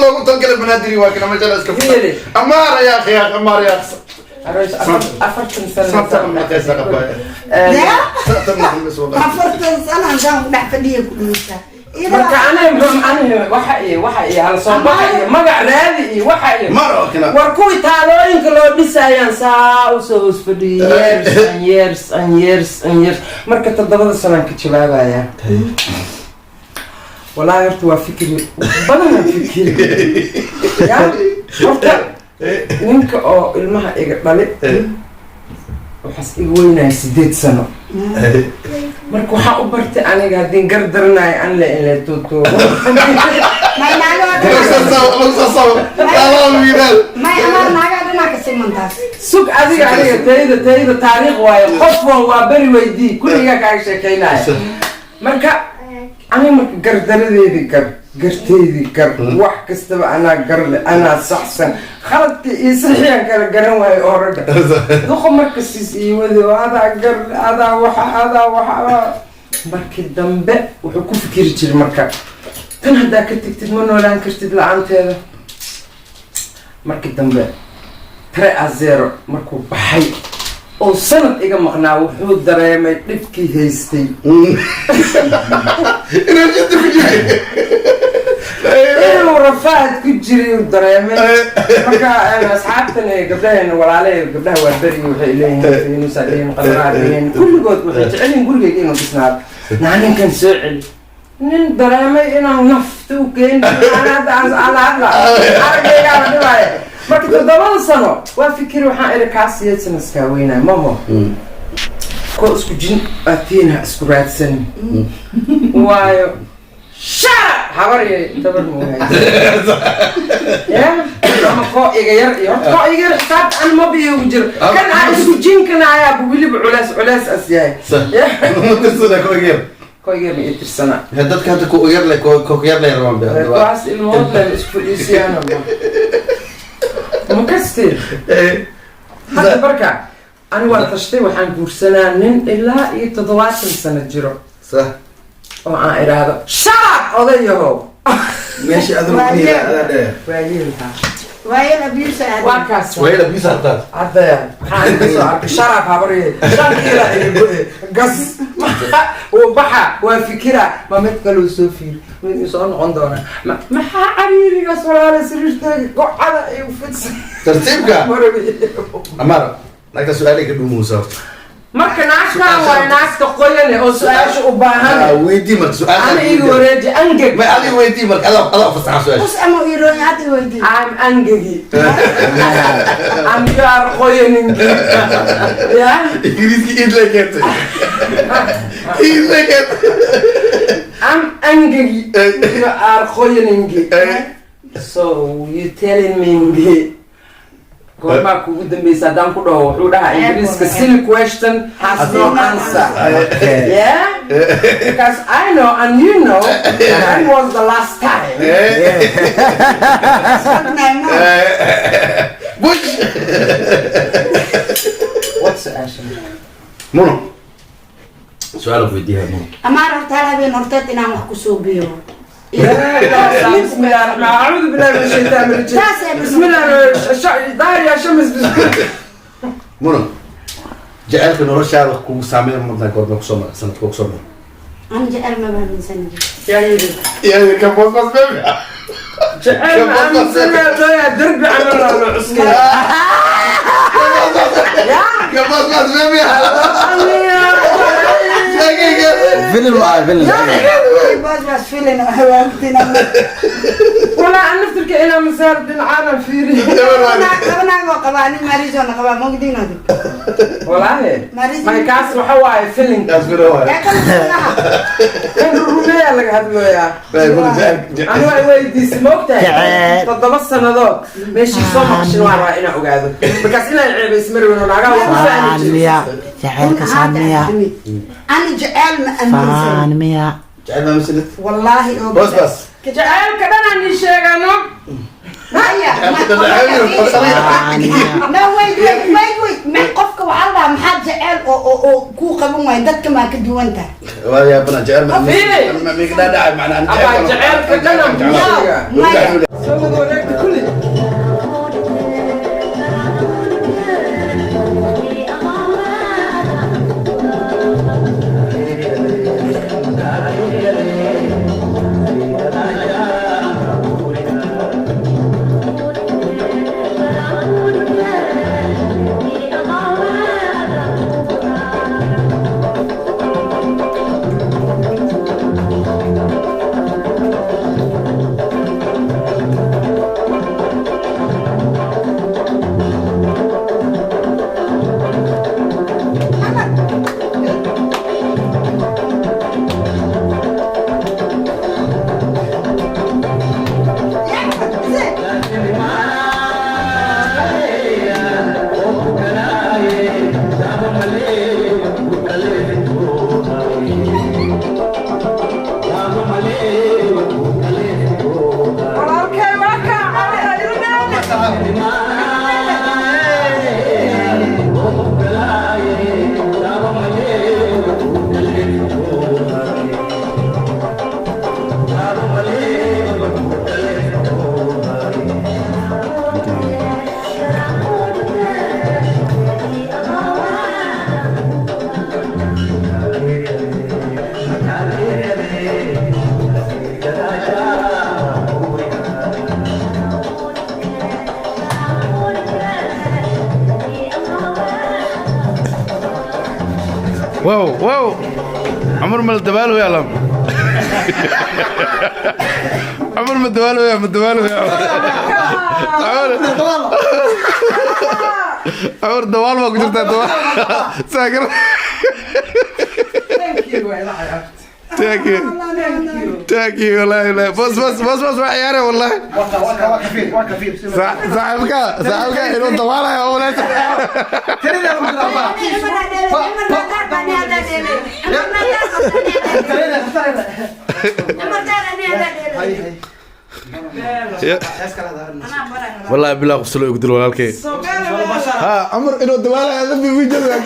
Loogu talgalay Banaadiri waa kana meesha la iska. Really? Amaara ya akhi, ya amaara ya. Aroos 40 sano. Santa ma qeysa qabaa. Santa ma xamis wallahi. 40 sano haddaan ku dhex fadhiya ku dhigeysaa. Marka aniga aniga waxa iyo hala soo baxa iyo magac raadi iyo waxa iyo Mar oo kana. War kuwii taalooyinka loo dhisayaan saa usoo hoos fadhiyay years and years and years and years. Marka 7da sanaan ka jawaabaya. Wallaahi horta waa fikri badanaan fikiri ya. Horta ninka oo ilmaha iga dhali waxaas iga weynaya 8 sano. Marka waxaan u bartay aniga haddii gar daranayo an le in le tuutuubo. May naagaa Lagu soo sabo. Wiilal. May amaar naagaa dhanaa ka simantaas. Sug adiga, aniga tayda taariikh waayo. Qof wan waa beri weydii kulligaa kaaga sheekeynaya. Marka aniga marka gardaradeedii gar, garteydii gar, wax kastaba anaa garle, anaa saxsan, khaladka iyo saxiyan kala garan waayo oo ragga duqa marka siis iyo wadi oo adaa garle, adaa waxa, adaa waxa. Markii dambe wuxuu ku fikiri jiray, marka tan haddaa ka tegtid ma noolaan kartid la-aanteeda. Markii dambe 3-0 markuu baxay oo sanad iga maqnaa, wuxuu dareemay dhibkii haystay. Inuu jidda ku jiray. Inuu rafaad ku jiray uu dareemay. Marka asxaabtan ee gabdhaheena walaalahe, gabdhaha waa beri, waxay leeyihiin Fiinusa leeyihin, Qadaraa leeyihin, kulligood waxay jecel yihiin gurigeyga inuu dhisnaado. Naa ninkan soo celi, nin dareemay inaan nafta u keeni hadda aan la hadla aragaygaa la dhibaayo. Marka 7da sano waa fikiri, waxaan iri kaas 8 sano iskaa weynay mamo ko isku jin atiina isku raadsan waayo shara habar iyo tabar muuhay ya ama koo iga yar iyo horta koo iga yar xisaabta an maba iigu jiro. Kan aan isku jinkana ayaaba weliba culeys culeys as yahay. Ya. Matirsana ko yar. Koo iga yar ma ii tirsana. Dadka hadda ko yar le, ko yar le rabaan be. Kuwaas ilmood len isku fadhiisiyaan ma kasti. Hadda marka ani waan tashtay, waxaan guursanaa nin ilaa iyo 70 sano jiro oo aan idhaahdo shut odayahow. Meesha adigu ku yira adaa dheer. Waayeelka. Waayeel abuse aad. Waa kaas. Wayla bisa hartaa. Hadda maxaan ka soo arkay sharaf habarye shan kiila iga go-e gas wuu baxa waa fikira ma mid kaluu soo fiir mid soo noqon doona. Maxaa cariirigaas walaala sariirtaaga gocada ay u fidsan. Tartiibka amara naagta su-aalay ka dhumuusa horta. Marka naagtaan waa naagta qoyane oo su-aasha u baahan. Weydii marka su-aasha. Ana iga wareeji angeg. Ma adiga weydii marka, adaa fasaxa su-aasha. Us ama iroon hadda weydii. I'm angegi and you are qoyaningi ya. Ingiriiski iid lay keentay, iid lay keentay. I'm angegi, you are qoyaningi, so you telling me goormaa kugu dambeysa haddaan ku dhaho wuxuu dhahaa Ingiriiska "Silly question has no answer." Yeah, because I know and you know when was the last time. Ognahay ma. Bush. What su-aasha? Muno, su-aal ku weydiiyaa Muno. Amaar horta hal habeen horteed inaan wax kusoo biyo. بسم الله الرحمن، أعوذ بالله من الشيطان الرجيم. بسم الله ظاهر يا شمس. Muno, jaceylka noloshaada kugu saameyn madnaa goorma kusoo mara, sanadka kusoo mara? Aan jecel ma aaminsan. يا يدي. Ya ka boos baby. جعل ما أمسنا دربي عمل له عسكري يا Ka boos baby. Film ah, film. Boos baas filin hawaagtina. ولا نفترك إلى مسار العالم فيري. Laba naag oo qabaa nin marisona qabaa mogdinodi. والله Maris. ما كاس وحواي فيلم. Kaas bilo waay. Yaa kala sunaha. كان الرومية لك هذا أنا waa weydiisay maogtahay 7 sannadood meeshii soo maqashin waan rabaa inaan ogaado markaas inaan ceebays marweyn oo naagaha waa ku fahmi jiray. Miya jacaylka saamiya? Ani jecel ma aaminsan. Faan miya? Jecel ma masalid. Wallaahi oo Boos baas. Jacaylka dhan aan ii sheegano. Maya. Faan miya? No, wait, wait, wait, wait. Qofka waxaa la dhahaa maxaa jecel oo kuu qaban waaya, dadka maa ka duwan tahay? Waa yaabana jecel ma Fiiri. ma miga dhaadhacay macnaa. Abaa jaceylka dhan aan kuu sheegaa. Maya. Soo wada wareegta kulli. Walaalkay waa kaa cali ayuu. Wow, wow, Cumar ma la dabaal weya? Lam Cumar ma dabaal weya? Ma dabaal weya Cumar? Cumar, dabaal baa ku jirtaa, dabaal saakir. Thank you, waa ila ciyaarta. Thank you. Thank you. Thank you. Wallahi wallahi, bas bas bas bas, waa ciyaare wallahi. Saaxiibka, saaxiibka inuu dabaalayo oo walaasha. Wallahi bilaa qoslo igu dil walaalkay. Soo gaara. Ha, Cumar inuu dabaalayo dambi wiijada.